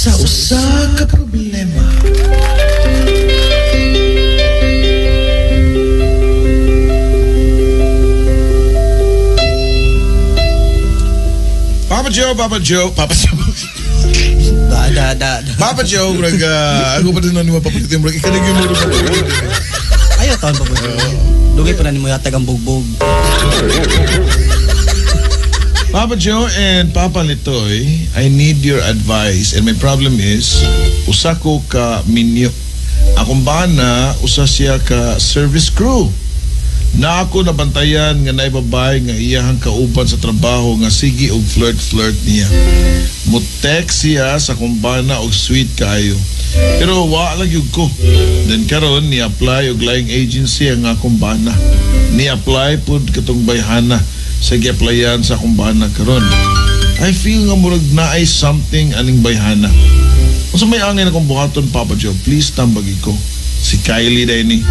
Sa usa ka problema. Papa Joe, Papa Joe, Papa Joe. Da, da, da, da. Papa Joe, murag, ako pa din na nimo papalit murag ikanig yung murag papalit. Ayaw taon pa po. Dugay pa na nimo yatag ang bugbog. Papa Joe and Papa Litoy, I need your advice and my problem is usa ko ka minyo. Akong bana, usa siya ka service crew. Na ako nabantayan nga naay babae nga iyahang kauban sa trabaho nga sige og flirt-flirt niya. Mo-text siya sa akong bana og sweet kaayo. Pero wa lang gyud ko. Then karon ni-apply og lying agency ang akong bana. Ni-apply pud katong bayhana sa gi-applyan sa akong bana karon. I feel nga murag naay something aning bayhana. Unsa may angay na akong buhaton, Papa Joe? Please tambagi ko. Si Kylie day ni.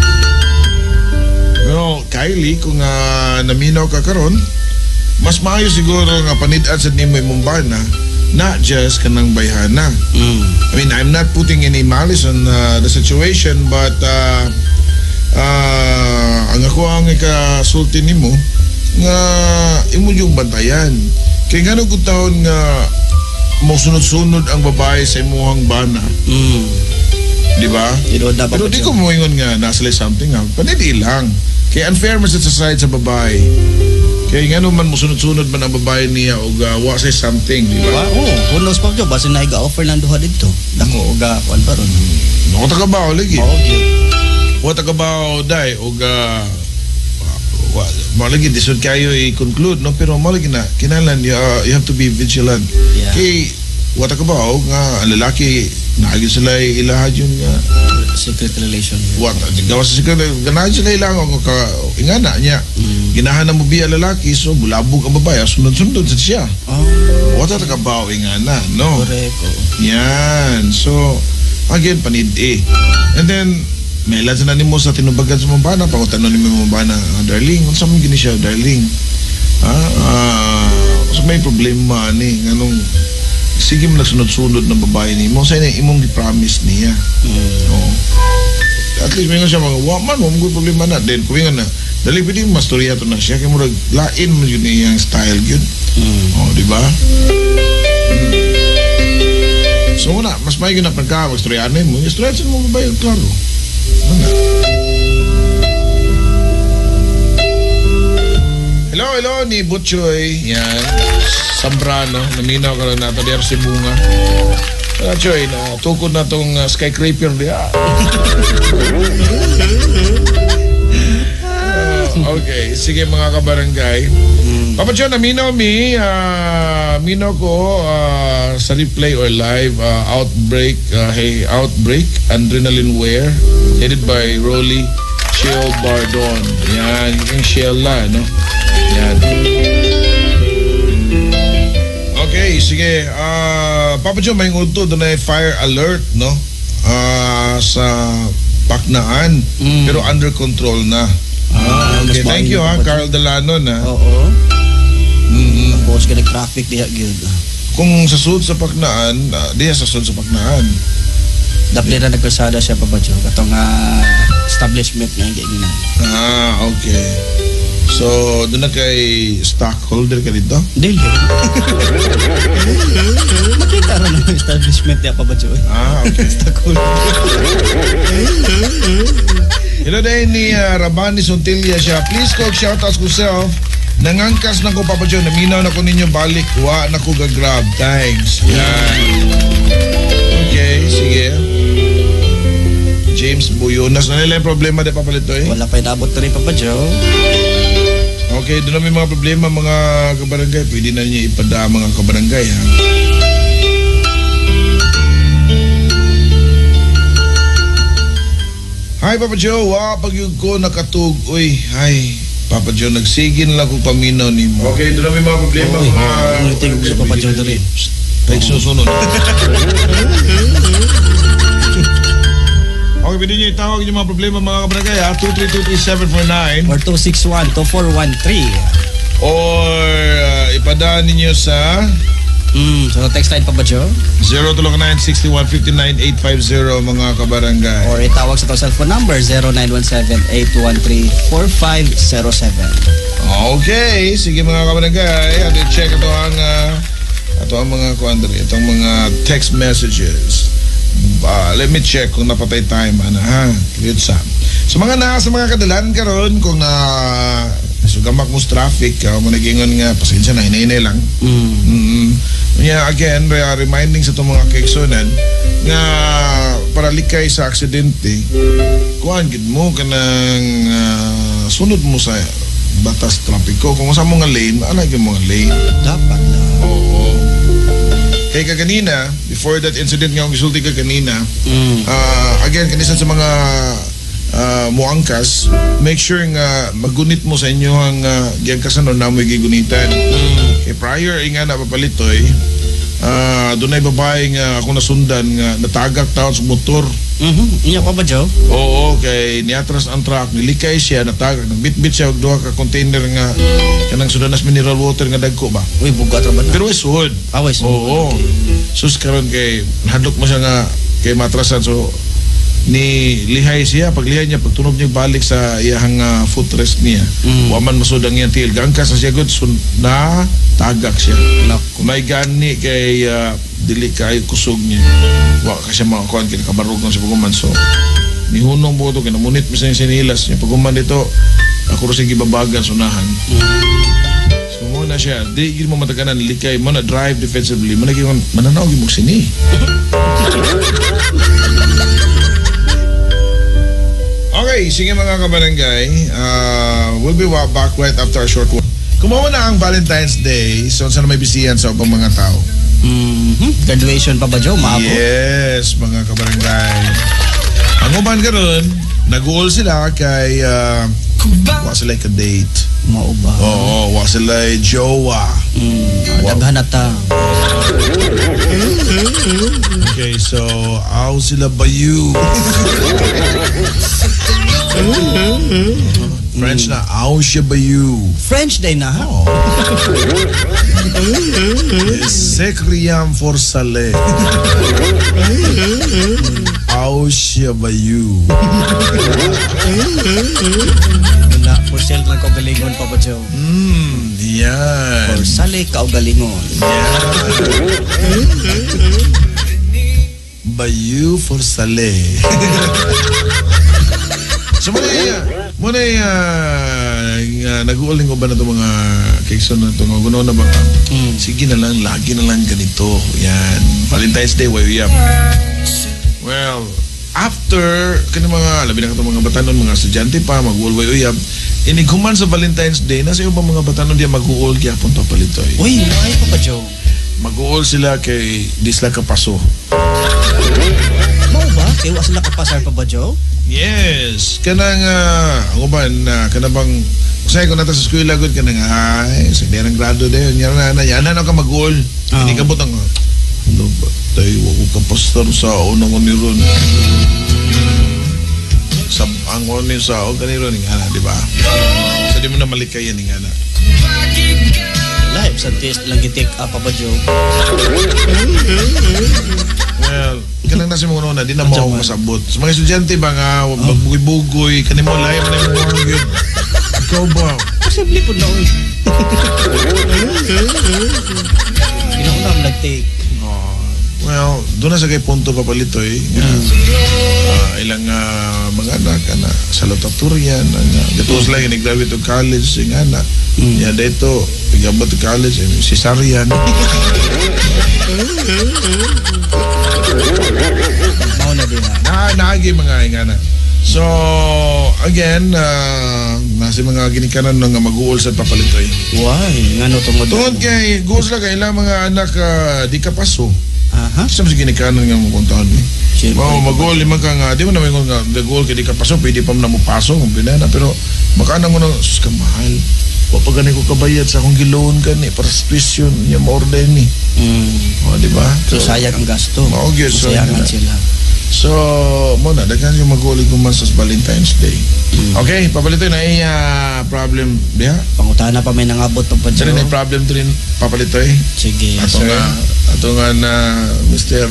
Pero Kylie, kung naminaw ka karon, mas maayo siguro nga panid-an sa nimo imong bana, not just kanang bayhana. I mean, I'm not putting any malice on the situation, but ang ako ang ikasulti nimo nga imo yung bantayan. Kay ngano kung taon nga mosunod-sunod ang babae sa imuhang bana. Di ba? Pero di ko moingon nga nasa something nga. Panidi lang. Kay unfair man sa side sa babae. Kay ngano man mosunod-sunod man ang babae niya og wa say something, di ba? Oh, who knows pa jo, basta na offer lang duha didto. Dako og kuan pa ron. Wa ta kabaw lagi. Mao gyud. Wa ta kabaw dai og wa mao lagi disod kayo i-conclude, no, pero mao lagi na kinahanglan you have to be vigilant. Yeah. Kay wa ta kabaw nga ang lalaki naagi sila ilahad yung secret relation. Wa ta gawas sa secret, ganahan sila ilang ka ingana niya. Ginahan na mo biya lalaki, so bulabog ang babae, sunod-sunod sa siya. Oh. Wa ta kabaw ingana, no. Correct. Oh. Yan. So again panid-e. And then may ilan sa nimo sa tinubagan sa mong bana, pangutan-on nimo mong bana, darling, unsa man gini siya, darling? Unsa may problema ni nganong sige mo nagsunod-sunod ng babae nimo, sa imong gi-promise niya. Oo. At least mingon siya mga wa man, wa man problema na. Then kung ingon na, dali pwede mastorya to na siya kay murag lain man yun iyang style gyud. Oh, di ba? So una, mas may gyud na pagka magstorya mo, istorya sa mga babae, klaro. Ano? Hello, hello ni Butchoy. Yan. Sambrano. Naminaw ka na nato. Diyan si Bunga. Tara, Choy, na tukod na tong skyscraper diya. Okay, sige mga kabarangay. Papa Joe, naminaw mi. Minaw ko sa replay or live Outbreak, hey, Outbreak, Adrenaline Wear, headed by Rolly Chill Bardon. Yan, yung Sheila, no? Yan. Okay, sige. Papa Joe, may udto doon ay fire alert, no? Sa Paknaan. Pero under control na. Okay, thank you, ha, Carl Delano, na. Oo. Boss ka nag-traffic diha gyud. Kung sa sud sa Paknaan, diha sa sud sa Paknaan. Dapli ra nagkalsada siya, Papa Joe, katong establishment nga gyud na. Ah, okay. So, doon na kay stockholder ka dito? Dili. Makita ra ng establishment niya, Papa Joe. Ah, okay. Stockholder. Hello din ni Rabani Sontilla siya. Please call shoutouts ko self. Nangangkas na ko, Papa Joe. Naminaw na ko ninyo balik. Wa na ko gagrab. Thanks. Yan. Okay, sige. James Buyonas. Ano nila yung problema di, Papa Litoy? Wala pa inabot na rin, Papa Joe. Okay, doon na may mga problema mga kabarangay. Pwede na niya ipada mga kabarangay, ha? Hi, Papa Joe. Wa, pag yun ko nakatug. Uy, hi. Papa Joe, nagsigin lang kong paminaw ni mo. Okay, doon na may mga problema. Uy, ang tingog sa Papa Joe doon rin. Thanks, susunod. Okay, pwede nyo itawag yung mga problema mga kabarangay, ha? 2323749 or 261-2413. Or ipadaan ninyo sa So text line, Papa Joe. 029 61 59 850, mga kabarangay. Or itawag sa atong cellphone number 0917-813-4507. Okay, sige mga kabarangay, ato check ato ang mga kuan diri, itong mga text messages. Let me check kung napatay time ana ha. Clear sa. So mga na sa mga kadalan karon, kung na sugamak mo sa traffic, mo nagingon nga pasensya na, hinay lang. Yeah, again, reminding sa itong mga kaigsuonan nga para likay sa aksidente, kuan gid mo kanang sunod mo sa batas trapiko. Kung sa mga lane, ana gyud mga lane. Dapat lang. Oo. Kay kaganina, before that incident nga akong gisulti ka kanina, again, kanisan sa mga muangkas, make sure nga magunit mo sa inyong giangkasan o namoy gigunitan. Kay prior nga na papalitoy, dunay babae nga ako nasundan nga natagak taon sa motor. Inya pa ba, Joe? Oo, kay niatras ang truck, nilikay siya, natagak, nagbitbit siya og duha ka container nga kanang Sudanas mineral water nga dagko ba. Uy, bugat ra ba na? Pero ay suod. Ah, way suod. Oo. Sus, karon kay hadlok mo siya nga kay matrasan, so ni lihay siya. Paglihay niya, pagtunog niya balik sa iyahang footrest niya, wa man masud ang iyang tiil, gangkas na siya gud, so na tagak siya. Nako. May gani kay dili kayo kusog niya, wa ka siya makakuan kay nakabarog ng sa pag-uman, so nihunong mo to kay namunit mi sa sinilas niya pag-uman dito, ako ro siya gibabagan sunahan. So mo na siya, di gid mo mataganan likay mo na, drive defensively mo na gyud, mananaw gyud mo sini. Okay, sige mga kabarangay, we'll be back right after a short while. Kumawa na ang Valentine's Day, so sana may bisiyan sa ubang mga tao. Graduation pa ba, Joe? Maabot? Yes, mga kabarangay. Ang uban karon, nag-uol sila kay wa sila ka-date. Mao ba? Oo, wa sila jowa. Daghan na ta. Okay, so aw sila bayu. French na, aw siya bayu. French day na ha? Oh. Sekriam for sale. Aw siya bayu. Wala, for sale lang kaugalingon pa ba, Joe? Yan. For sale kaugalingon. Bayu for sale. So muna nag-uuling ko ba na itong mga kaigsoon na ito? Nga guno na ba nga? Sige na lang, lagi na lang ganito. Yan. Valentine's Day, why we up? Well, after, kani mga, labi na katong mga batanon, mga estudyante pa, mag-uol way uyab. Inighuman sa Valentine's Day, nasa iyo ba mga batanon diya mag-uol gyapon pa palitoy? Uy, why pa ba, Joe? Mag-uol sila kay di sila kapaso. Mao ba? Kay wa sila kapasar pa ba, Joe? Yes, kanang ako ba na kanang bang usay ko nata sa eskwela gud, kanang ay sa ng grado dayon yan na na yan na ka mag-uol. Hindi ka butang ano ba tayo, wa ko kapasar sa unang ni ron. Sa ang ni sa o kani ron nga na, di ba? So di mo na malikayan nga na. Live sa test lang gitik up pa ba, Joe? Well, kanang nasa mga una, di na mo Andiyan ako man. Masabot. Sa mga estudyante ba nga, magbugoy-bugoy, kani mo, lahi mo na yung mga yun. Ikaw ba? Posible po na, uy. Ginauna ang nag-take. Oh, well, doon na sa kay punto papalitoy nga, ilang mga anak ana salutatorian ana gato sila yung nag-graduate of college yung anak ya dito pigabot to college eh, cesarean. Mao na din ha. Na naagi mga ingana. So again, nasa mga ginikanan nga mag-uol sa papalitoy. Why? Ngano tungod? Tungod kay gusto sila kay ilang mga anak di ka paso. Aha. Sa mga ginikanan nga mo kontahan ni. Siyempre. Wow, mag-uol lima ka nga, di mo naman nga nag-uol kay di ka paso, pwede pa man na mo paso kung pinana, pero makanang mo na, sus ka mahal. Wa pa gani ko kabayad sa akong giloan kani para sa tuition niya mo-order ni. O, di ba? So, sayang ang gasto. Mao gyud, so, Sayangan yun na. sila. So, mo na, daghan yung mag-uli man sa Valentine's Day. Okay, Papa Litoy na iya problem diha. Pangutana pa may nangabot, Papa Sa Joe. rin problem din, Papa Litoy. Sige, Ato sir. nga, ato nga na Mr.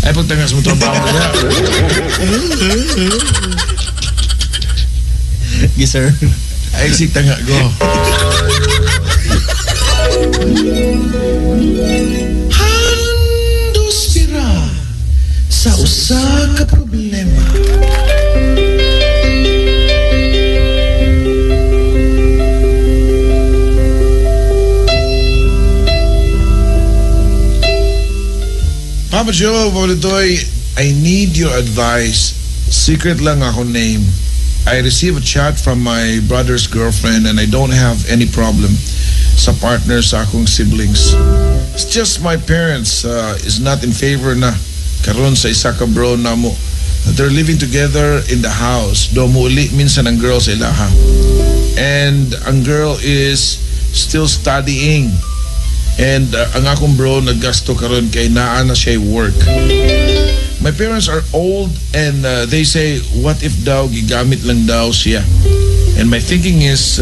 Ay, pagtangas mo trabaho niya. Yes, sir. Ay, sig tanga go. Handos bira sa usa ka problema. Papa Joe, Papa Litoy, I need your advice. Secret lang ako name. I received a chat from my brother's girlfriend and I don't have any problem sa partner sa akong siblings. It's just my parents is not in favor na karon sa isa ka bro namo. They're living together in the house. Do muuli minsan ang girl sa ilaha. And ang girl is still studying. And ang akong bro naggasto karon kay naa na siya work. My parents are old and they say, what if daw gigamit lang daw siya? And my thinking is,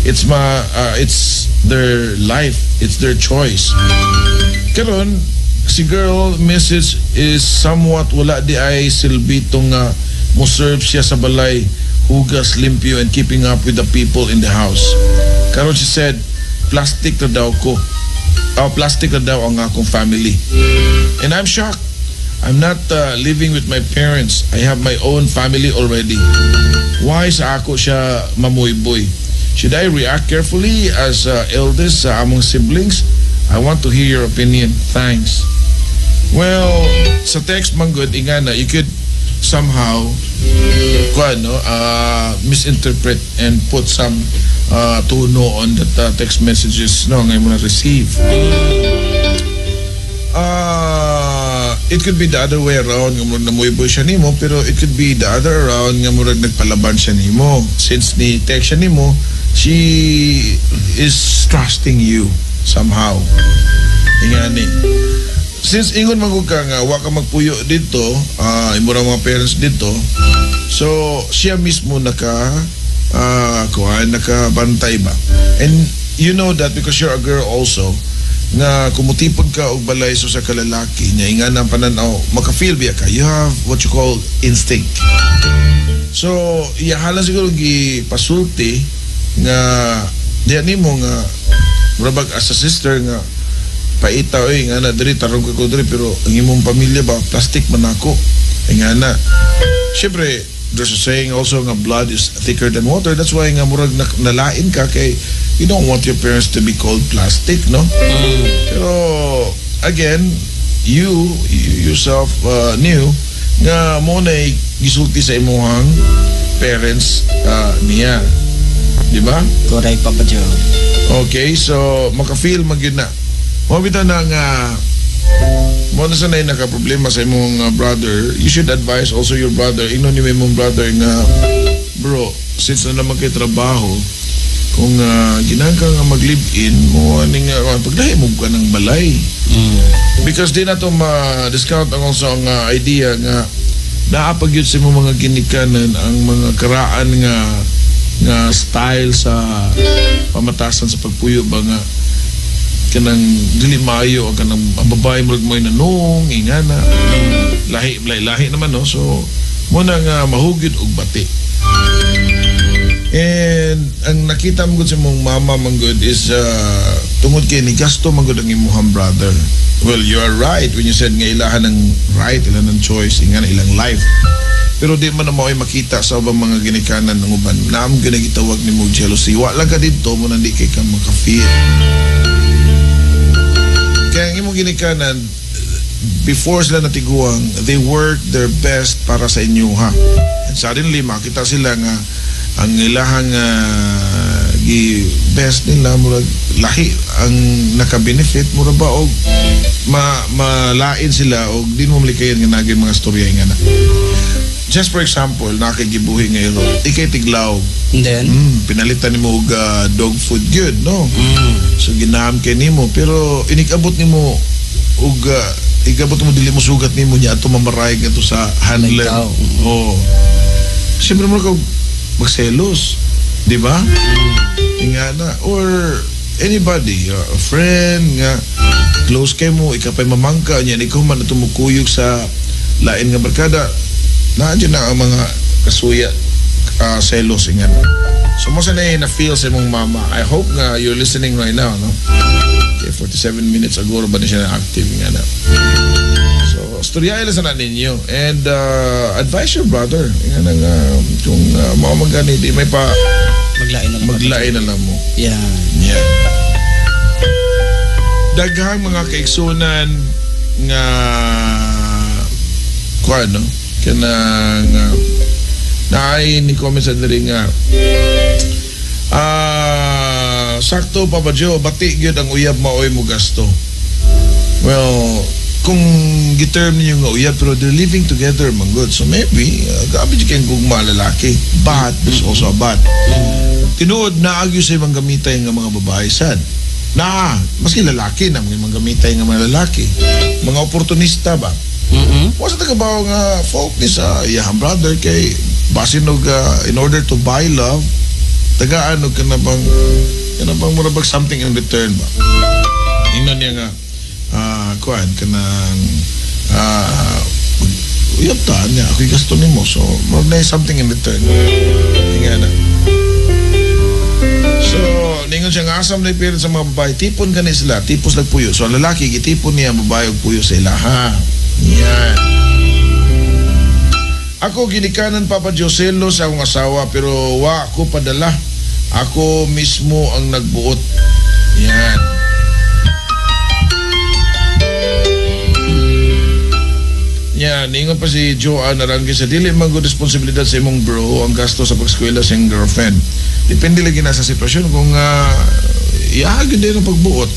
it's their life, it's their choice. Karon si girl message is somewhat wala di ay silbi tong mo serve siya sa balay, hugas, limpyo, and keeping up with the people in the house. Karon she said, plastic na daw ko. Oh, plastic na daw ang akong family. And I'm shocked. I'm not living with my parents. I have my own family already. Why sa ako siya mamuyboy? Should I react carefully as eldest sa among siblings? I want to hear your opinion. Thanks. Well, sa text man good, ingana, you could somehow kuan, no, misinterpret and put some tono on that text messages, no, ngayon mo na receive. It could be the other way around nga murag namuyboy siya nimo, pero it could be the other around nga murag nagpalaban siya nimo. Since ni text siya nimo, she is trusting you somehow. Ingani. Since ingon man gud ka nga wa ka magpuyo dito, imo ra mga parents dito. So siya mismo naka kuan, nakabantay ba. And you know that because you're a girl also nga kumutipod ka og balay so sa kalalaki niya inga ang pananaw, maka-feel biya ka. You have what you call instinct. So iyahala siguro gi pasulti nga diya nimo nga murabag as a sister nga paita oy nga na diri tarong ko diri, pero ang imong pamilya ba, plastic man ako, ay nga na. Syempre there's a saying also nga blood is thicker than water. That's why nga murag nalain ka kay you don't want your parents to be called plastic, no? Pero again, you yourself knew nga mo na gisulti sa imuhang parents niya. Di ba? Correct, Papa Joe. Okay, so maka-feel man gyud na. Mo bitaw na nga mo na sanay naka-problema sa imong brother, you should advise also your brother. Ingnon nimo imong brother nga, bro, since na naman kay trabaho, kung ginahan ka nga mag-live-in, mo ani nga, paglahi mo ka ng balay. Because di na to ma-discount ang also ang idea nga naa pa gyud sa imong mga ginikanan ang mga karaan nga nga style sa pamatasan sa pagpuyo ba nga kanang dili maayo ang kanang ang babae murag mo'y nanong ingana, lahi lahi, lahi naman, no? So mo na nga mahugid og bati. And ang nakita mo gud sa imong mama man gud is tungod kay ni gasto man gud ang imong brother. Well, you are right when you said nga ilahan ng right, ilan ng choice, ingana, ilang life. Pero di man na mao'y makita sa ubang mga ginikanan ng uban. Naam gyud gitawag nimo jealousy. Wa lang ka didto mo na di kay ka maka-feel. Kaya ang imong ginikanan, before sila natiguang, they work their best para sa inyo, ha. And suddenly, makita sila nga ang ilahang gi best nila murag lahi ang naka-benefit, mura ba og malain sila og di mo malikayan nga naging mga storya nga na. Just for example, nakagibuhi nga iro, ikay tiglaw. And then, Pinalitan nimo og dog food good, no? Mm. So ginaham kay nimo, pero inikabot nimo og ikabot mo, dili mo sugat nimo niya ato mamaray ato sa handler. Like tao. Oh. Siyempre mo ka magselos, di ba? Nga na or anybody, a friend nga close kay mo, ikaw pa'y mamangka niya, ikaw man ato mukuyog sa lain nga barkada, naadyo na ang mga kasuya, selos ingan. So mo sa na feel sa imong mama. I hope nga you're listening right now, no? Okay, 47 minutes ago ba na siya na active nga na. So, storya lang sana ninyo and advise your brother. Nga na nga kung mao man gani, di may pa Maglain na lang. Maglain na lang mo. Yeah. Yeah. Daghang mga kaigsunan nga kuan, no, kanang naay ni comment sa diri nga sakto, Papa Joe, bati gyud ang uyab maoy mo gasto. Well, kung giterm niyo nga uyab, pero they're living together man good. So maybe grabe jud kayong gugma lalaki. But there's also a but. Tinuod na agyo sa ibang gamitay nga mga babae sad. Na, maski lalaki na mga gamitay nga mga lalaki. Mga oportunista ba? Mm. Wa sa tagabaw nga fault ni sa iyang brother kay basin og in order to buy love, tagaan og kana bang mura bag something in return ba. Ingnan niya nga kuan kanang uyab ta niya, ako'y gasto nimo, so murag na something in return. Inga na. So, ningon siya nga asam na parents sa mga babae, tipon gani sila, tipos nagpuyo. So, ang lalaki, gitipon niya ang babae og puyo sa ilaha. Yan. Ako ginikanan, Papa Joselo, sa akong asawa pero wa ako padala. Ako mismo ang nagbuot. Yan. Yan, ningon pa si Joanne Arangge sa dili man gud responsibilidad sa imong bro ang gasto sa pag-eskwela sa imong girlfriend. Depende lagi na sa sitwasyon kung iya gyud din ang pagbuot.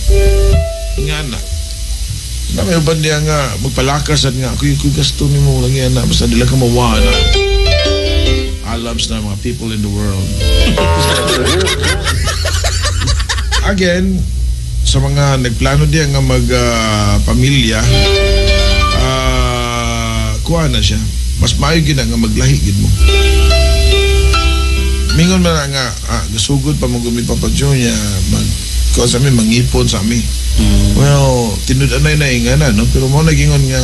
Nga na. Na may uban niya nga magpalakas at nga ako yung gasto nimo lang yan na basta dili ka mawa na. Alams na mga people in the world. Again, sa mga nagplano diya nga mag pamilya, kuha na siya. Mas maayo gid na nga maglahi gid mo. Mingon man na nga gasugod pa magumit Papa Joe niya mag kuha sa amin, mangipon sa amin. Well, tinud-anay na ingana, no? Pero mo nagingon nga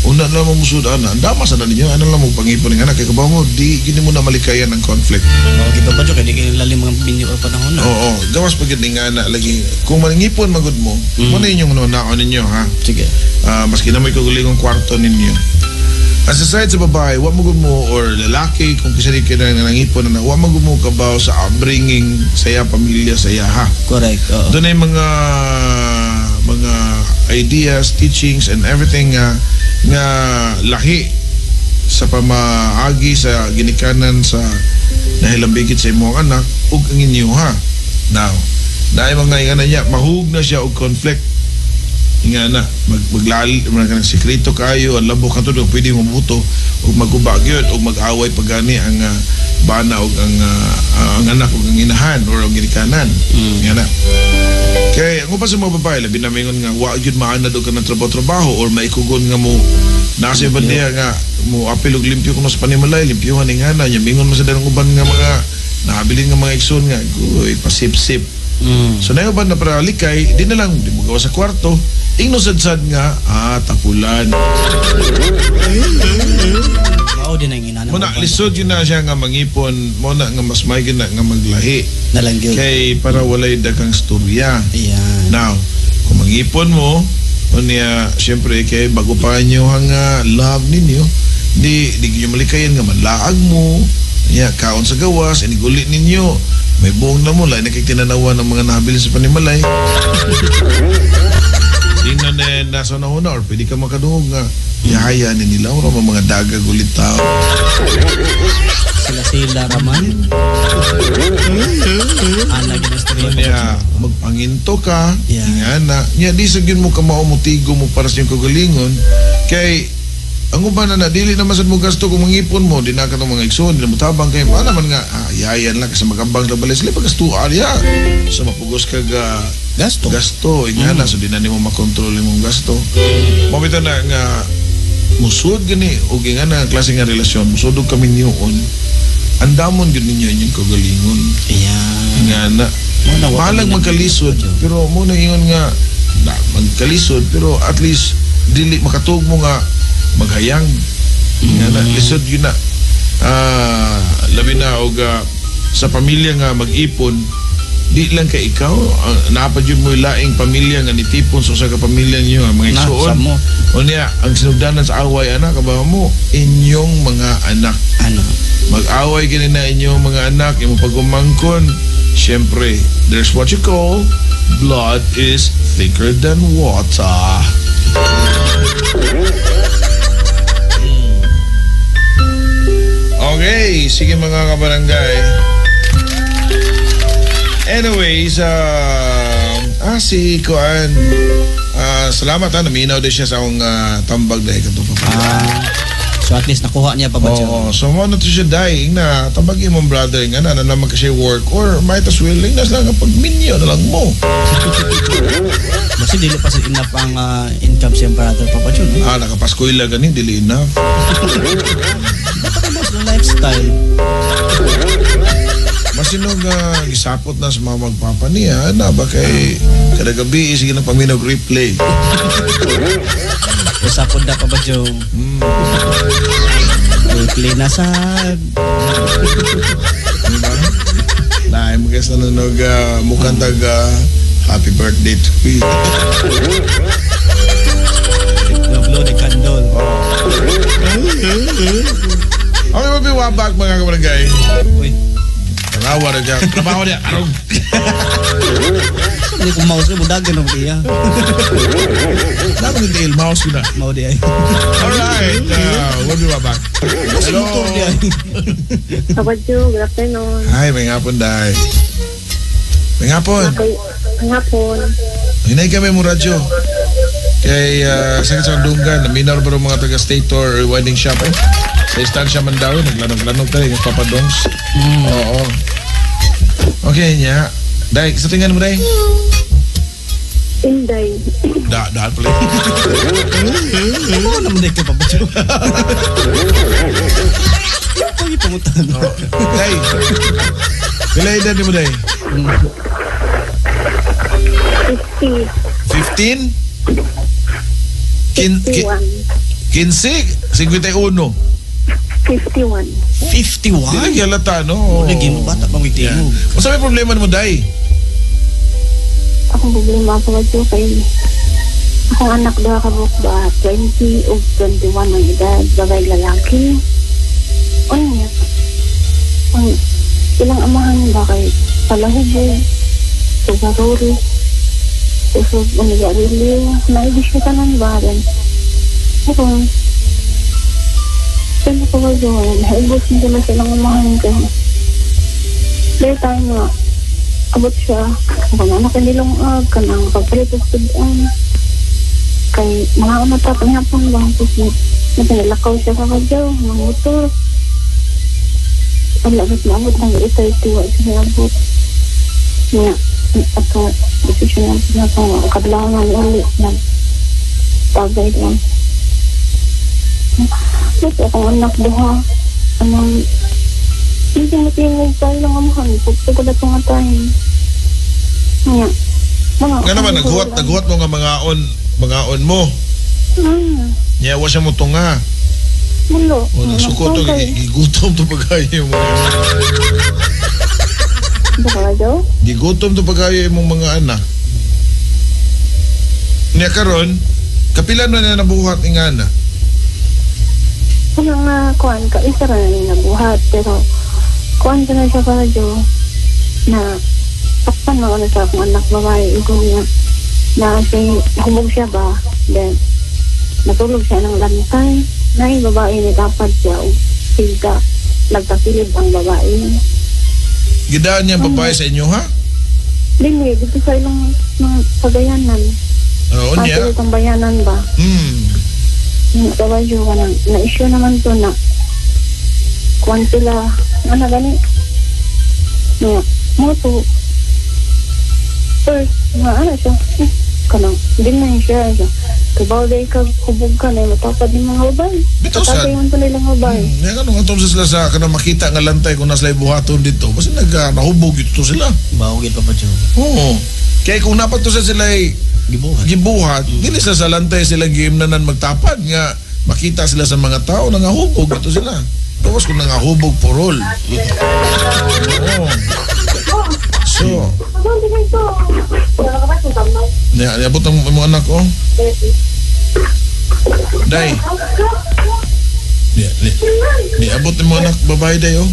una na mo musud ana. Ang dama sa na ninyo, ano lang mo pangipon nga na kay kabaw mo di gini mo na malikayan ang conflict. Oh, kita pa kay di kay lalim mga binyo or panahon na. Oo, gawas pa gid nga na lagi. Kung maningipon magud mo, mo na inyong naon ninyo ha. Sige. Maski na may kagulingong kwarto ninyo. As aside sa babae, wa mo gud mo or lalaki kung kisa di kayo nangipon na wa mo gud mo kabaw sa upbringing sa iya pamilya sa iya ha. Correct. Oo. Doon ay mga ideas, teachings and everything nga nga lahi sa pamaagi sa ginikanan sa nahilambigit sa imong anak ug ang inyo ha. Now, naay mga ingana niya, mahug na siya og conflict. Nga na, maglal, mga sekreto kayo, ang labo ka to, pwede mabuto ug maguba gyud ug mag-away pagani ang bana ug ang anak ug ang inahan or ang ginikanan. Nga na. Kay ang uban sa mga babae labi na mingon nga wa gyud maanad og kanang trabaho-trabaho or maikugon nga mo nasa iban diha nga mo apil og limpyo kuno sa panimalay, limpyuhan ning hana nya mingon man sa darang uban nga mga nabilin nga mga igsoon nga guy pasip-sip. So na uban na para likay, di na lang di mo gawa sa kwarto. Ingno sad-sad nga tapulan. Mao din ang inana. Mo na lisod yun na siya nga mangipon, mo na nga mas may na nga maglahi. Nalang gyud. Kay para walay daghang storya. Ayan. Now, kung mangipon mo, unya siyempre kay bago pa inyo ang love ninyo, di gyud malikayan nga manlaag mo, nya kaon sa gawas, iniguli ninyo. May buong na mo, lain na kay tinanawa ng mga nabilin sa panimalay. Di na na nasa na or pwede ka makadungog nga yahaya ni nila or mga daga gulit tao. Sila-sila raman. Ana ginastorya. Niya, magpanginto ka, Yeah. nga na. Niya, di sa gyud mo ka maumutigo mo para sa iyong kagalingon, kay Ang uban na dili naman sad mo gasto kung mangipon mo, di na ka tong mga igsoon, di na mo tabang kay para man nga yayan lang kasi magambang sa balay sila pagastuan ya. So mapugos ka ga Gasto. Gasto ingana, so di na nimo makontrol imong gasto. Mao bitaw na nga musud gani og ingana ang klase nga relasyon, musud og kaminyoon. Andamon gyud ninyo inyong kagalingon. Ayan. Ingana. Mo na, wa Bahalag kami magkalisod, pero mo na ingon nga na, magkalisod pero at least dili makatuog mo nga maghayang. Nga na, lisod yun na. Labi na og sa pamilya nga mag-ipon, di lang kay ikaw, napad yun mo laing pamilya nga nitipon sa usa ka pamilya niyo ang mga Na, igsuon. sa mo. O niya, ang sinugdanan sa away, anak, kabaw mo, inyong mga anak. Ano? Mag-away kini na inyong mga anak, imong pagumangkon. Siyempre, there's what you call blood is thicker than water. Okay, sige mga kabarangay. Anyways, si Kuan, salamat ha, naminaw din siya sa akong tambag dahil katong pa. So at least nakuha niya pa ba siya? Oo, so mo na to siya dying na tambagin mong brother nga na na naman kasi work or might as well na lang kapag minyo na lang mo. Kasi dili pa sa enough ang income siyang brother, Papa Jun. No? Nakapaskwela gani dili enough. Dapat ang boss ng lifestyle. Masinog gisapot na sa mga magpapa niya na ba kay kada gabi sige nang paminog replay. Usapod na, Papa Joe. Replay na sa Di ba? Naay mo kasi nanonog mukhang tag happy birthday to you. Blow the candle. Okay, mabiwabak mga kabarangay. Uy, Tanawa na dyan. Trabaho niya. Arog. hindi ko mouse ko budagan ng iya. Dapat hindi mouse ko na. Mao di ay. Alright. We'll be right back. Hello. Motor di ay. Papa Joe, good afternoon. Hi, may hapon, Day. May hapon. Okay, ang hapon. Hinay kami mo radyo. Kay sakit sa dunggan, naminaw ba mga taga Stator wedding shop eh? Sa istansya man daw, naglanog-lanog tayo, yung Papa Dongs. Oo. Okay niya. Day, sa tingnan mo, Day? Inday. Da, dahal pala. Ano naman di ka, Papa Joe? Yung pag ipangutan. Oh. Day, pila edad ni mo, Day? 50. 15? Kin, ki, 51. 15? 51. 51. 51? Di lagi halata, no? Lagi mo bata pang tingog. Unsa may problema nimo, Day? Akong problema, Papa Joe, kay akong anak duha ka buok ba, 20 ug 21 ang edad, babae lalaki. Unya. Ang ilang amahan ba kay palahubog, sugarol, usog ang sigarilyo, naibig siya tanan ba rin. Pero, sino ko ba yun? Naibos na sila silang amahan ko. Later time nga, abot siya. Kung anak nilong ag, kanang pagpalit og tudan. Kay mga ano ta, panghapon ba? Tapos naglalakaw siya sa kadyaw, mga motor. Wala, ba't maabot ng 8:30, wala siya abot. Nga, ato, desisyon na na ito, kadlaw na uli, nagtagay lang. Ba't akong anak duha, anong, hindi mo tingog tayo lang amahan, pagpagod na itong time. Nga, mga, Nga naman, naghuwat mo nga mga on mo. Niya, wa siya mo tunga. Mulo. O, nagsuko to, gigutom to pagkayo mo. Baka daw? Gigutom to pagkayo imong mga anak. Niya karon, kapila na na nabuhat ni nga na? Wala nga, kuan ka, isa ra na niya nabuhat, pero kuan ka na siya para Jo, na takpan mo na sa akong anak babae, ikaw niya, na siya, humog siya ba, then natulog siya ng lantay, na yung babae ni dapat siya, o siga, nagkakilid ang babae. Gidaan niya ang babae sa inyo, ha? Dili, dito sa ilang mga pagayanan. Oo niya. Sa itong bayanan ba? Papa Joe, kanang na-issue naman to na kuwan sila, ano gani? Nga, mo to, first, nga ano siya, eh, kanang, hindi na yun siya, siya. Kabaw day ka, hubog ka na, matapad yung mga babae. Bitaw sad. Tatay man to nilang babae. Yan kanong atong sila sa kanang makita nga lantay kung nasa buhaton dito. Basta nag nahubog ito sila. Bawagin, Papa Joe. Oo. Kaya kung napat to sa sila ay Gibuhat. gibuhat, dili sila sa lantay sila giimnanan magtapad nga makita sila sa mga tao nangahubog ito sila. Tapos kung nangahubog purol. Oo. So, niya, niabot ang imong anak oh. Day. Niya, niya, niabot ang imong anak babae day oh.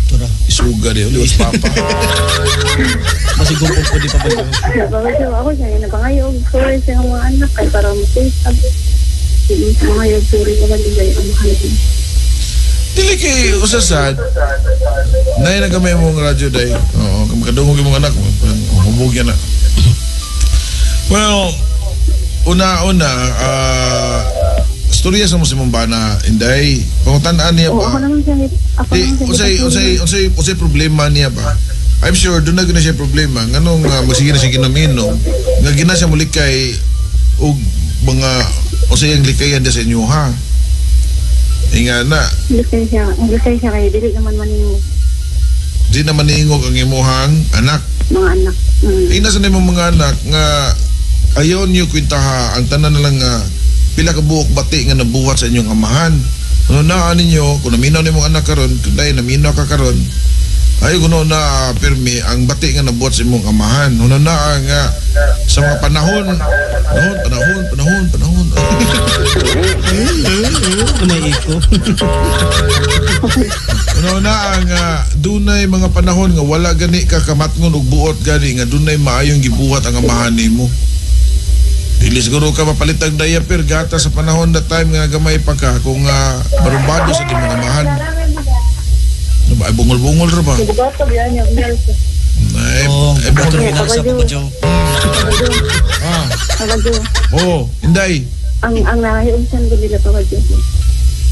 Tura. Isuga day oh, liwas papa. Masigumpong po di, Papa Joe. Papa Joe, ako siya, napangayog, sorry sa iyong mga anak, kay para mo-face up. Mga sorry ka ba din ang mahal. Dili kay usasad. Nay na gamay mong radyo day. Oo, kung makadungog imong anak, hubog yan na. Well, una-una, storya sa mo si mong bana, Inday. Pangutan-an niya Oo, ako ba? naman siya, ako Di, naman siya. unsay unsay unsay unsay problema niya ba? I'm sure doon na gina siya problema nganong magsige na siya ginom-inom nga gina siya mulikay og mga unsay ang likayan sa inyo ha. Inga na, Likay siya kay dili naman maning di naman niingog ang imuhang anak. Mga anak. Ina sa nimong mga anak nga ayaw niyo kwintaha ang tanan na lang nga pila ka buok bati nga nabuhat sa inyong amahan. Ano na ninyo kung naminaw nimong anak karon, kung dahil naminaw ka karon, ayaw kuno na pirmi ang bati nga nabuhat sa imong amahan. Ano na nga sa mga panahon, panahon, panahon, panahon, panahon. Unay iko. Ano na ang dunay mga panahon nga wala gani ka kamatngon og buot gani nga dunay maayong gibuhat ang amahan nimo. Dili siguro ka mapalit ang diaper gata sa panahon that time nga gamay pa ka kung barumbado sa imong amahan. Ano ba? Ay, bungol-bungol ra ba? Ay, Oo, ay, bungol. terminal sa Papa Joe. Ah, Papa Joe, oh, Inday. ang nahiumsan ko nila, Papa Joe.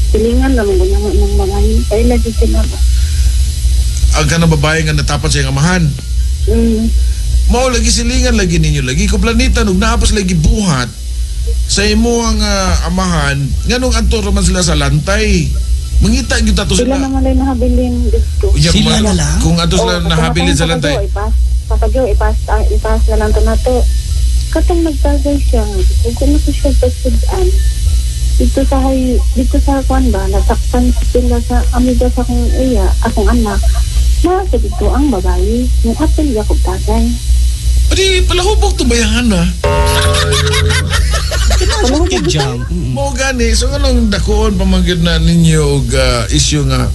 Pilingan lang ko ng mga kay lagi sila ba. Ang kanang babae nga natapat sa iyang amahan. Mao lagi silingan lagi ninyo lagi ko planeta ug naa pa sila gibuhat sa imuhang amahan nganong adto ra man sila sa lantay. Mangita gyud ato Sila sila. naman lang nahabilin dito. Unya, Sila na lang? Kung ato sila Oo, nahabilin sa Papa lantay. Joe, Papa Joe, ipas na lang to na to. Katong nagtagay siya, kung na ko siya pasudan. Dito sa kwan ba, nasaktan sila sa amiga sa akong iya, akong anak. Na sa dito ang babae, yung apel Jacob tagay. Adi palahubog to bayahan na. Kid jam. Mao gani so nganong dakuon pa man gyud na ninyo og issue nga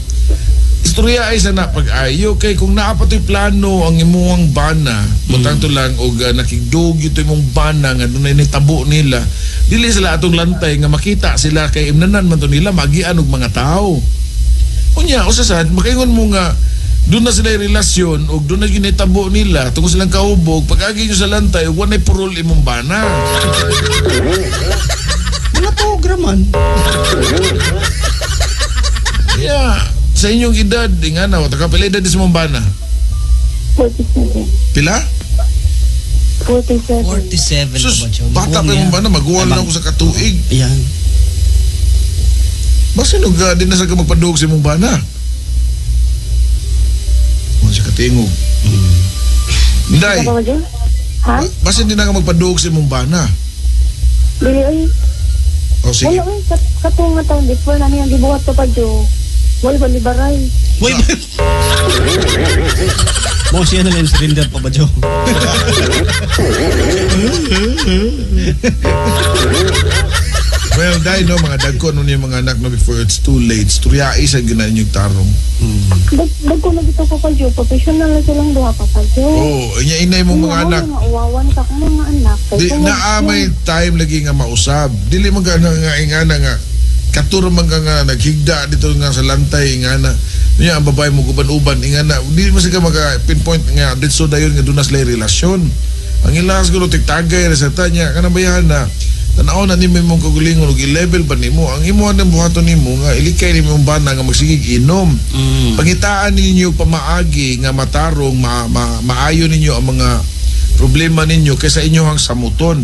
istorya ay sana pag-ayo kay kung naa pa to'y plano ang imuhang bana butang to lang og nakigdug yun to imong bana nga dunay nitabo nila dili sila atong lantay nga makita sila kay imnanan man to nila magian og mga tao. Unya usa sad makaingon mo nga doon na sila yung relasyon og doon na ginitabo nila tungkol silang kahubog pag-agi nyo sa lantay ug walay purol imong bana. Mga togra man. Yeah, sa inyong edad, di nga na, ka pila edad sa imong bana? 47. Pila? 47. 47, Sus, Papa Joe. bata pa Maguwang imong yan. bana, maguwal na ako sa katuig. Ayan. Basta nung di na sa ka magpaduog sa imong bana. Mo siya katingog. Inday, Papa Joe? Ha? basta hindi na ka magpaduog sa imong bana. Dili ay, O sige. wala ay, katong nga taon before na niya gibuhat, Papa Joe. Wala ba libaray? Wait! Mo siya na lang yung surrender, Papa Joe. Well, dahil no, mga dagko no yung mga anak no before it's too late. Storya isa gyud inyong tarong. Dag ko lagi to, Papa Joe. Professional na silang duha, Papa Joe. Oh, inya inay mong mga anak. Nga uwawan sa akong mga anak. Kay Di naa may time lagi nga mausab. Dili man ka nga nga ingana nga katuro man ka nga naghigda dito nga sa lantay ingana. Niya ang babae mo guban-uban ingana. Dili man sila maka pinpoint nga didto dayon nga doon na sila relasyon. Ang ila siguro tigtagay ra sa tanya kanang bayahan na Tanaw na nimo imong kaugalingon ug i-level ba nimo ang imo ang buhaton nimo nga ilikay nimo imong bana nga magsigig inom. Pangitaan ninyo pamaagi nga matarong maayo ninyo ang mga problema ninyo kaysa inyohang samuton.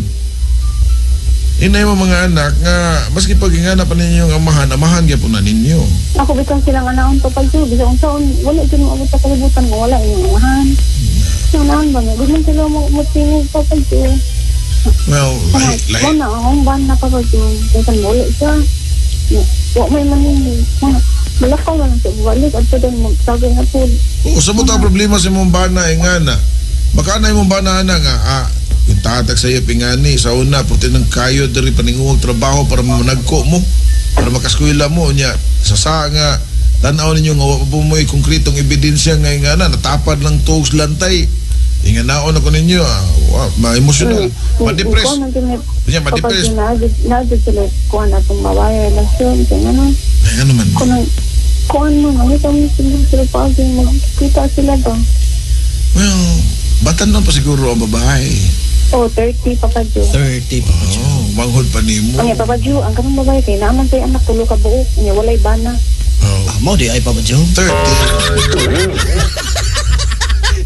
Inay mo mga anak nga maski pag ingana pa ninyo ang amahan, amahan gyapon na ninyo. Ako bisan silang anaon, Papa Joe, bisan unsaon wala jud mo abot sa kalibutan kung wala inyong amahan. Ang anaon ba nga, gusto sila mo motingog, Papa Joe. Well, lahi, lahi. Mo na akong ban na, Papa Joe. Bisan mo ulit siya. Wa may maningil. Malakaw na lang siya. Balik at doon magsagay na po. Oo, sa mo ta problema sa imong bana ingana. Baka na imong bana ana nga yung tatag sa iyo pingani sa una purti ng kayo diri paninguhog trabaho para managko mo para makaskwela mo nya sa sa nga tan-aw ninyo nga wa pa mo'y konkretong ebidensya nga ingana natapad lang tugs lantay inganaon ako ninyo wa ma-emotional, ma-depress nya, ma-depress. Naagad sila kuhan atong mawaya relasyon. Kaya ano, Ay, ano man. Kung kuhan mo, makita mo sila sila pa magkita sila ba? Well, batan pa siguro ang babae. Oh, 30, Papa Joe. 30, Papa Joe. Oh, manghod pa nimo. Ang Papa Joe, ang kanang babae kay naaman say anak tulo ka buok, niya walay bana. Oh. Ah, mo di ay, Papa Joe. 30.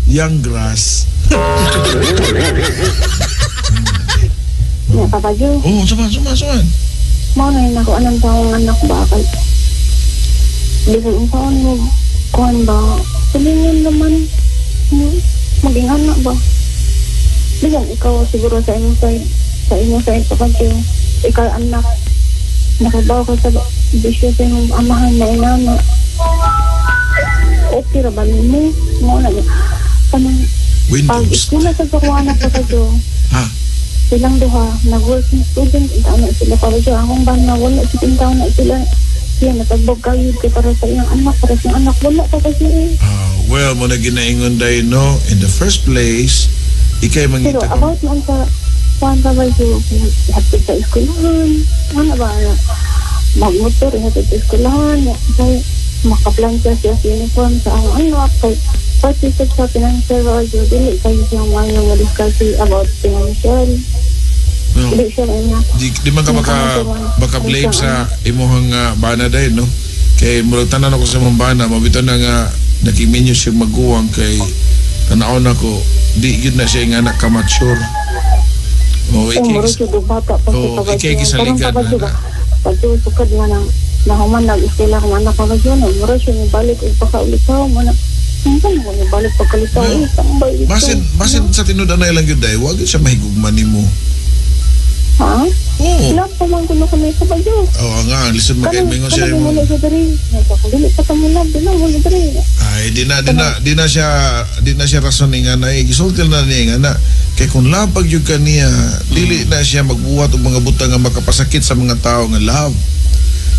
Young grass. Niya, Papa Joe, Oh, suman, suman, suman. Mao na yun ako anong taong anak ba kay bisan unsaon mo kuan ba silingan naman maging anak ba. Bisan ikaw siguro sa imong side, Papa Joe, ikaw anak nakabaw ka sa bisyo sa imong amahan na inana, okay ra ba nimo? Mao na kanang pag Windows. eskwela sa akong anak, Papa Joe, Ha? Silang duha nag-working student taon na sila, Papa Joe. Akong bana wala si taon na sila siya natagbog kayod kay para sa iyang anak, para sa iyang anak wala pa kasi eh. Ah, well, mo na ginaingon dahil, no? In the first place, ikay Pero mangita ko. about man sa kuan, Papa Joe, hatid sa eskwelahan, ano ba na magmotor hatid sa eskwelahan kay makaplansya siya sa uniform sa akong anak kay pati sa financial, Papa Joe, dili kayo siyang maayo nga discuss about financial. Well, dili siya nga di man ka maka blame sa imuhang bana dahil, no? Kay murag tanan ako sa imong bana, mabito na nga nakiminyo siya maguwang kay tanaon ako, di gyud na siya nga anak ka-mature. Oh, Oh, ikay, murag siya bata pa Oo, sa ikay gisaligan Karon, na na. Papa Joe, sukad nga nang nahuman nag-eskwela akong anak, Papa Joe, na murag siya balik og pagkaulitaw mo na. Unsa na ko balik pagkalitaw Well, eh, tambay ito. Basin sa tinud na ilang gyud dahil, wag gyud siya mahigugma nimo. Ha? Oo. Love pa man kuno kami, Papa Joe. Oo nga, lisod Kanang mag-mingon siya kanang mo. wala siya diri. Nagka dili pa ta mo love, dili wala diri. Ay, di na siya rason nga na gisulti na niya nga na kay kung labag gyud ka niya, dili na siya magbuhat og mga butang nga makapasakit sa mga tao nga love.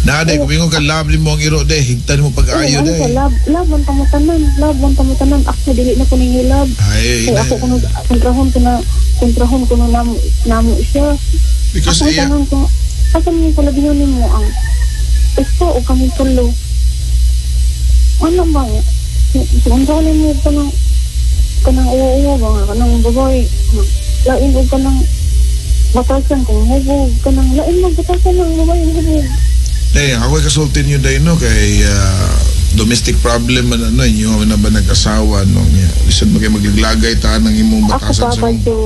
Na day kung ingon ka love nimo ang iro day, higtan mo pag-ayo Ano day. siya, love, love man pamutanan, love man pamutanan. Ako dili na ko ninyo love. Ay, Kay ina, ako kuno kontrahon ko na namo namo siya. Because Ako iya, tanong ko, asa mo kalabihan nimo ang ito o kami tulo? Ano ba? Kung saan mo kanang kanang uwa-uwa ba nga, kanang babae, lain o kanang batasan kung hubog, kanang lain mo batasan ng babae hubog. Day, ako kasulti niyo day no kay domestic problem man ano inyo na ba nag-asawa no niya. Lisod mo kay magliglagay ta ng imong Ako batasan pa sa pa imong jo,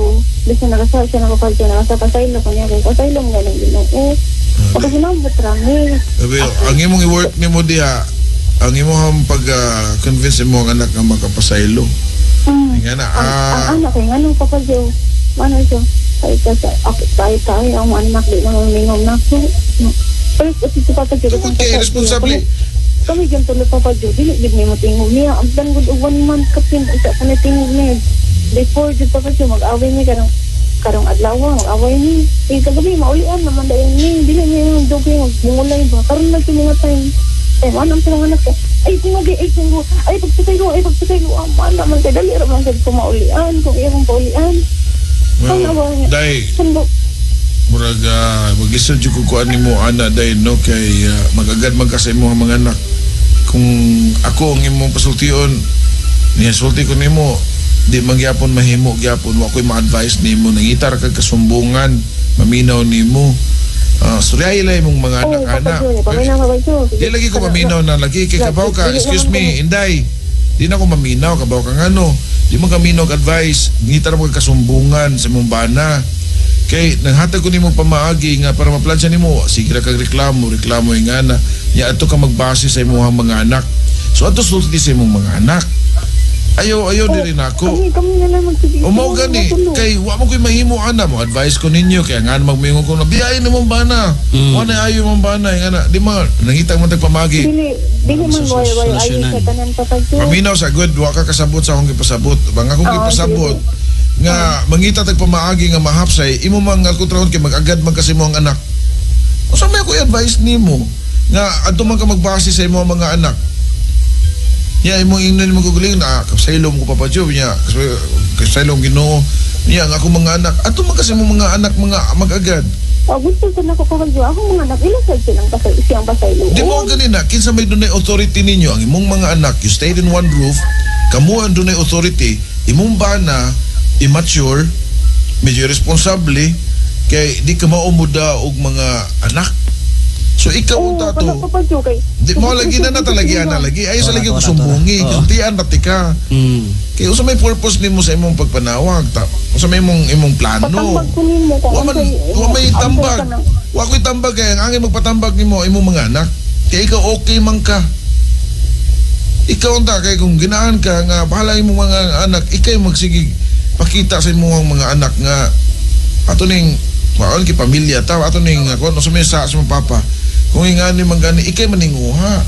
bisan nakasal siya na kapal siya, nakasa pasaylo ko niya, kay pasaylo mo galing Ginoo. Pagka sinabot rami, Sabi, ang imong i-work nimo diha, ang imong pag convince mo ang anak nga makapasaylo. Nga na, Ang anak kay nganong Papa Joe, ano siya, kahit ka sa, ako, kahit tayo, ang anak, di naman mingaw na ako. No. First, at si Papa Joe, Tungod kay responsable. Kami dyan tuloy, Papa Joe, dili, di may matingog niya. Ang dan good og one month kapin, isa ka na tingog niya. Before, dyan Papa Joe, mag-away mi karong karong adlaw, mag-away mi. Eh, kagabi, maulian naman dahil mi. Dili mi yung dugay, magbungulay ba. Karon na yung mga time. Eh, ano ang pinanganak anak ko? Ay, tingog, ay, tingog, ay, pagpatay ko, ay, pagpatay ko. Ah, man naman kay dali, raman kay ko maulian, kung iya kong paulian. Well, Ano ba niya? day, Sando, murag maglisod jud ko kuan nimo ana day no kay magagad man ka sa imong mga anak. Kung ako ang imong pasultion, niya sulti ko nimo, Di man gyapon mahimo gyapon, wa ko'y ma-advise nimo, nangita ra kag kasumbungan, maminaw nimo. Suryay lang imong mga Oh, anak ana. Papa Joe, paminaw Papa Joe. Di lagi ko maminaw na lagi kay kabaw ka. Excuse me, Inday. Di na ko maminaw, kabaw ka ngano. Di mo kaminaw og advice, ngita ra mo kag kasumbungan sa imong bana. Kay nanghatag ko nimo pamaagi nga para maplansya nimo, sige ra kag reklamo, reklamo ingana. Nya adto ka magbase sa imong mga anak. So adto sulti sa imong mga anak. Ayaw, ayaw diri nako. Kami na lang magsige. O mao gani kay wa mo koy mahimo ana mo advice ko ninyo kay nga magmingon ko na biyahe nimo bana. Wa na ayo imong bana nga na di ma nangita mo tag pamagi. Dili, dili man way way ayo Solusyonan. sa tanan Papa Joe. Paminaw sa good wa ka kasabot sa akong gipasabot. Bang akong Oo, gipasabot nga mangita tag pamaagi nga mahapsay imo man nga kontrahon kay mag-agad man kasi mo ang anak. Unsa may ako i-advise nimo nga adto man ka magbase sa imong mga anak. Nya imong ingnon mo guguling na kasaylom ko Papa Joe nya kasaylom Ginoo nya ang akong mga anak adto man kasi mo mga anak mga mag-agad. Oh, gusto sa nako Papa Joe. Akong mga anak ila sad silang pasay siyang pasaylo. Di mo ganina kinsa may dunay authority ninyo ang imong mga anak, you stayed in one roof, kamo ang dunay authority, imong bana immature, medyo irresponsible kay di ka maumuda og mga anak. So ikaw Oh, ang kana tato. Papa Joe kay. Di mo lagi na natalagyan na lagi. Ayo sa Tora, lagi ko tora, sumbungi, tora. Oo. kuntian pati ka. Kay usa may purpose nimo sa imong pagpanawag, ta. Usa may imong imong plano. Patambag ko nimo kung Wa man wa may unsay tambag. kanang- Wa ko'y tambag kay ang angin magpatambag nimo imong mga anak. Kay ikaw okay man ka. Ikaw unta kay kung ginaan ka nga bahala imong mga anak, ikay magsige pakita sa imong mga anak nga ato ning maon kay pamilya ta ato ning ako no sa sa imong papa. Kung ingani man gani ikay maninguha.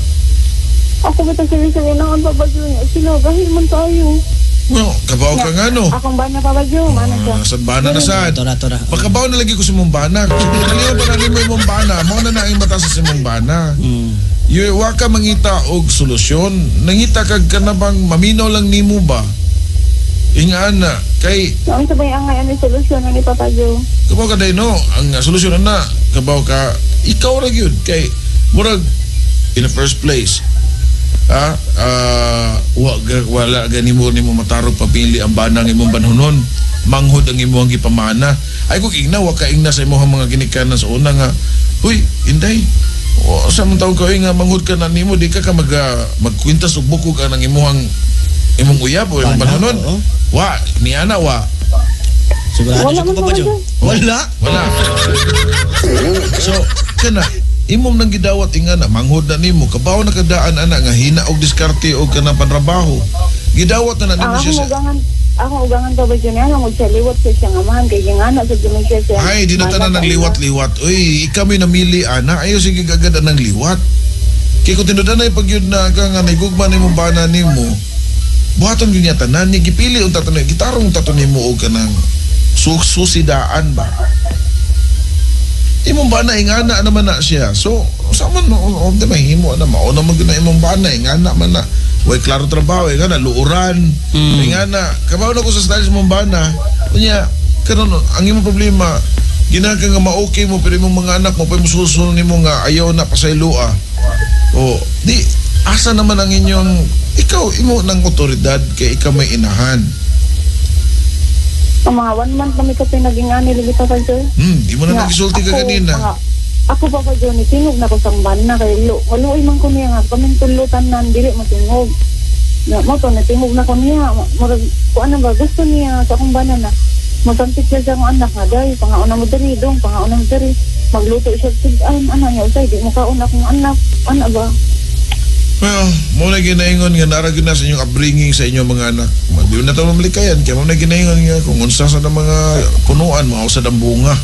Ako ba sa sa unang Papa Joe niya sila gahil man tayo. Well, kabaw ka nga no. Akong bana Papa Joe, mana siya. Ah, sad bana na sad. Tora, tora. Pagkabaw na lagi ko sa imong bana. Kaliwa pa na nimo imong bana, mao na na ang mata sa imong bana. Yu wa ka mangita og solusyon. Nangita kag ka na bang maminaw lang nimo ba? Ingaan na kay Ang sabay ang ngayon may solusyon ni Papa Joe. kabaw ka day no, ang solusyon na kabaw ka ikaw ra gyud kay murag in the first place. Wala gani mo nimo matarog papili ang banang imong banhunon. Manghod ang imong gipamana. Ay kung ingna wa ka ingna sa imong mga ginikanan sa una nga, huy, Inday, o, sa mong taon ka oy, nga manghod ka na nimo di ka ka mag magkwintas og bukog ang imong imong uyab o imong Bana, banhunon. oo. Wa, niana wa. Sigurado Wala siya man ko, Papa Papa Joe. Joe. Wala. Wala. So, kana imong nang gidawat inga na manghod na nimo kabaw na kadaan ana nga hina og diskarte og kanang panrabaho. Gidawat na na nimo Ang siya akong sa ugangan, akong ugangan Papa Joe niya mo siya liwat sa siyang amahan kay gingana sa jud siya siya. Ay, di na tanan ng liwat-liwat. Uy, ikaw may namili, ana. Ayaw, sige, agad ang liwat. Kaya kung tinudan na pag yun na ka nga, naigugma ni mong bana nimo, buhaton yun niya tanan, niya gipili ang tatanong, gitarong tato nimo og kanang susidaan ba? Imong bana, ingana naman na siya. So, sa man, o, di mahimo na, mauna man gyud na imong bana, ingana man na. Way klaro trabaho, ingana, luuran, ingana. Kabaw na ko sa style sa imong bana. Unya, karon ang imong problema, ginaka nga ma-okay mo, pero imong mga anak mo, pa mo susunod nimo nga ayaw na pasayloa. O, di, asa naman ang inyong, ikaw, imo ng otoridad, kay ikaw may inahan. Ang mga 1 month na may kapay naging ani lagi Papa Joe. Di mo na Nga, nagisulti ka ako, kanina. Ako Papa Joe ni tingog na ko sang bana kay lo. Maluoy man ko niya nga kaming tulo tanan dili matingog. Na mo to natingog na ko niya. Murag kuan na ba gusto niya sa akong bana na masampit siya sa akong anak nga day pangauna mo diri dong pangauna mo diri magluto siya tud-an ana niya usay di mo kaon akong anak ana ba. Well, mo na ginaingon nga nara gyud na sa inyong upbringing sa inyong mga anak. Di na ta mamalikayan kay mo na ginaingon nga kung unsa sa mga punuan mao sa bunga.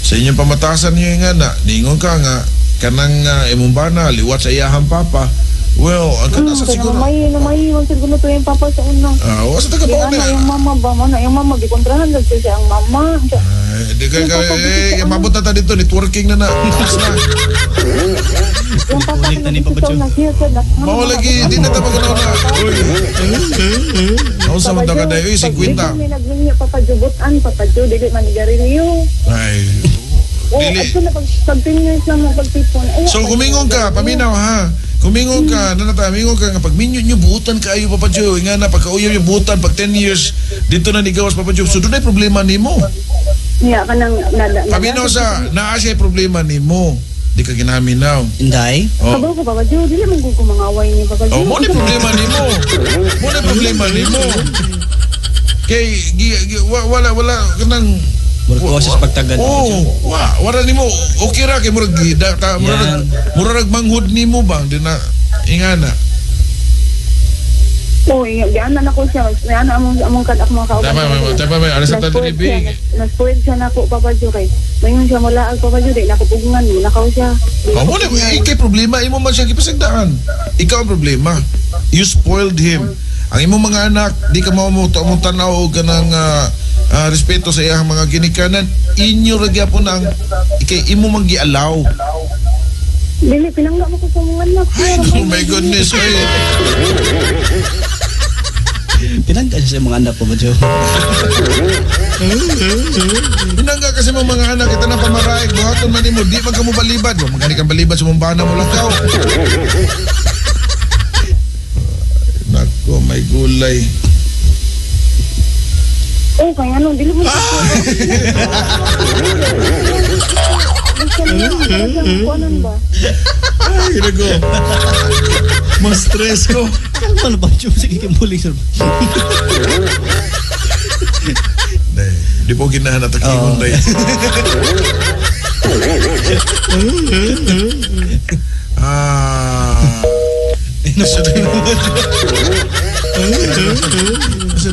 Sa inyong pamatasan niyo nga na ningon ka nga kanang imong bana liwat sa iyahang papa. Well, ang kana sa Kaya siguro. namay man siguro to yung papa sa una. Ah, wa sa Di taga ana yung mama ba mo na yung mama gikontrahan lang siya ang mama. Siya, Ay, di ka, Yung ka papa, eh, gusto mabot na ta dito, networking na na. Taas na. Yung papa Ulit na ni Papa ko Joe. na siya sa Mao lagi, di na ta maganaw na. Uy. Nausa man ta ka dayo, uy, 50. Dili nagminyo Papa Joe butan Papa Joe dili man garilyo. Ay, Oh, dili. adto na pag 10 years lang mo pagtipon. Ay, So kumingon ka, paminaw ha. Kung mingon ka, nanata, mingon ka nga pag minyo nyo buutan kaayo, Papa Joe, nga na pagkauyab yung buutan pag 10 years dito na nigawas, Papa Joe. So dunay problema nimo. Niya kanang nada. Paminaw sa naa siya problema nimo. Di ka ginaminaw. Inday? Oh. Kabaw ko, Papa Joe, dili man ko mangaway ni Papa Joe. Oh, mo ni problema nimo. Mo ni problema nimo. Kay gi, gi, wala wala kanang Murag kuha siya sa pagtagad, Papa Oh, Joe. wala nimo okay ra kay murag gida ta murag Yan. murag manghud nimo bang di na ingana. Oh, giana na ko siya. May ana among kad ako mga kauban. Tama tama tama may alas sa Naspuwed tani siya, naspuwed siya nako, Papa Joe, kay mayon siya mula ang Papa Joe, di nako pugungan mo nakaw siya. Oh, mo ni kay problema imo man siya gipasagdaan. Ikaw ang problema. You spoiled him. Ang imong mga anak di ka mao mo mong tanaw og kanang respeto sa iyang mga ginikanan. Inyo ra gyapon ang kay imo man gialaw. Dili pinangga mo ko sa mga anak. Ay, oh my goodness. Ay. Pinangga siya sa mga anak, Papa Joe. Pinangga kasi mo mga anak kita na pamaraig buhaton man nimo di man ka mo balibad. Wa man gani kang balibad sa mong bana mo lakaw. Nako, may gulay. Oh, kay ano, dili mo. Kuanan ba? Ay, nako. Mas stress ko. Kalma na, Papa Joe. Sige, kimuling sir. Day, di po ginahan at akimon Oo. day. Ah.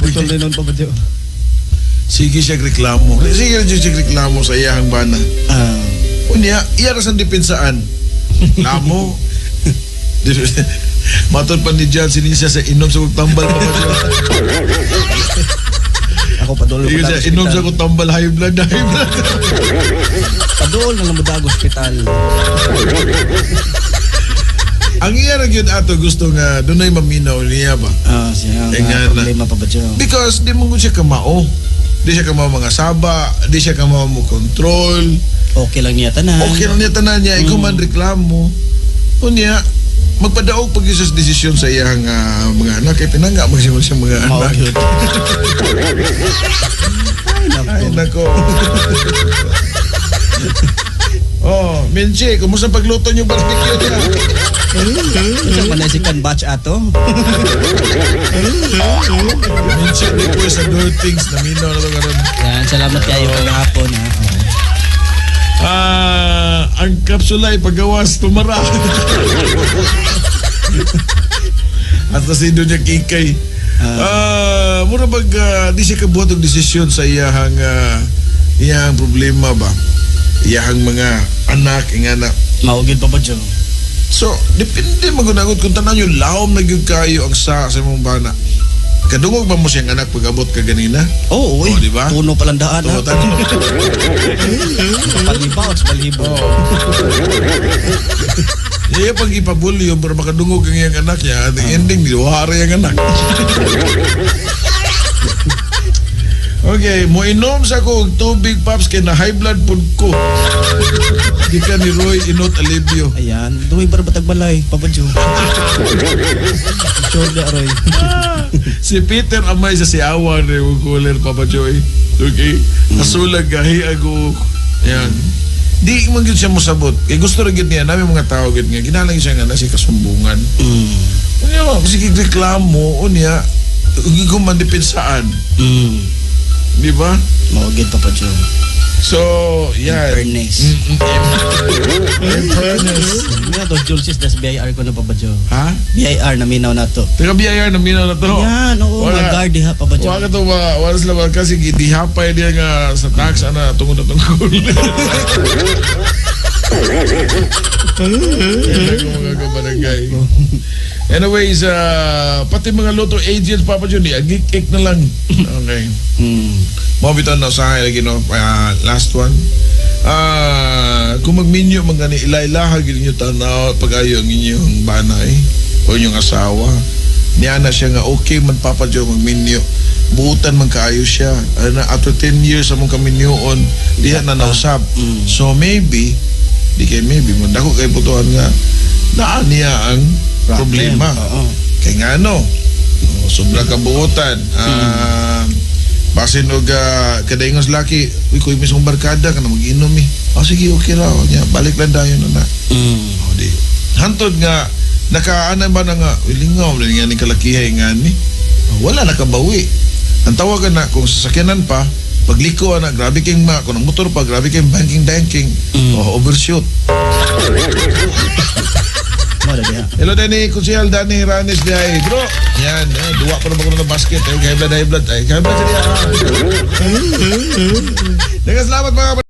Putol na nun, Papa Joe. Sige siya reklamo. Sige siya reklamo sa iyahang bana. Unya, iya ra sa depensaan. Lamo. Matod pa ni John, sinisya sa inom sa tambal pa siya. Ako padulong Sige ko siya, inom sa tambal high blood, high blood. Padulong na lang mo dago ospital. Ang iya ra gyud ato gusto nga dunay maminaw niya ba? Siya Eh, nga nga na. problema, Papa Joe. Because di mo siya kamao. Di siya kamao mga saba, di siya kamao mo control. Okay lang niya tanan. Okay lang niya tanan niya, ikaw man reklamo. Unya, magpadaog pag sa desisyon sa iyang mga anak kay pinangga man siya siya mga Mao anak. gyud. Ay, nako. Ay nako. Oh, Menche, kumusta pagluto niyo barbecue niya? Unsa man na si kan batch ato? Menche, request sa good things naminaw na to karon. Yan, salamat kayo kagahapon ha. Ang kapsula ay pagawas tumara. At kasi doon niya kikay. Mura bag di siya kabuhat og desisyon sa iyahang iyahang problema ba? Iyahang mga anak, ingana. Mao gyud, Papa Joe. So, depende magunangot kung tanan yung lahom na gyud kayo ang sa imong bana. Kadungog ba mo siyang anak pag abot ka ganina? Oo, Oh, uy. di ba? Tuno palang daan ha. Tuno, tanon. Palibaw, palibaw. Oo. Iya pag ipabulyo para makadungog ang iyang anak niya, at ang ending di wari ang anak. Okay, moinom sa ko og tubig paps kay na high blood pud ko. Gikan ni Roy Inot Alibio. Ayan, duwi para batag balay, Papa Joe. Sure na, Roy. Si Peter amay sa siawa ni cooler, Papa Joey. Okay? Nasulag gahi ago. Ayan. Di man gyud siya mosabot. Kay gusto ra gyud niya nami mga tao gyud nga ginalang siya nga na siya kasumbungan. Unya ba sige reklamo unya ug man depensaan. Di ba? Mao gyud, Papa Joe. So, yeah. In fairness. In fairness. Nga to, Julsis, das BIR ko na, Papa Joe. Ha? BIR, naminaw na to. Taga BIR naminaw na to. Yan, oo, Wala. mga guard diha, Papa Joe. Wala ka to, wala sila ba kasi gidihapay niya nga sa tax ana tungod na tong kulit. Yan ang mga kabarangay. Anyways, pati mga lotto agents, Papa Joe, agik-ik na lang. Okay. Mga bitaw na sa lagi no, last one. Kung magminyo man gani ilailaha gyud ninyo tanaw pag-ayo ang inyong banay o inyong asawa. Niya na siya nga okay man Papa Joe magminyo. Buutan man kaayo siya. Ana after 10 years among kaminyoon diha na nausab. So maybe di kay maybe mo dako kay butuan nga Naa niya ang problema. Kay ngano? Oh, sobra kabuotan. Basin og kadaingos laki, uy, kuy mismong barkada ka na mag-inom eh. Oh, sige, okay ra. Nya, balik lang dayon na na. Oh, di. Hantod nga nakaana ba na nga, uy, lingaw na nga ni kalakihay nga ni. Oh, wala nakabawi. Ang tawagan na kung sasakyanan pa, pagliko na grabe king ma, kung ang motor pa grabe king banking banking. Oh, overshoot. Mo na diha. Hello Danny, Konsehal Danny Ranes di ay. Bro, yan, eh, duwa pa naman ko ng basket. Ay, kay blood, ay blood. Ay, kay blood siya. Daghang salamat, mga.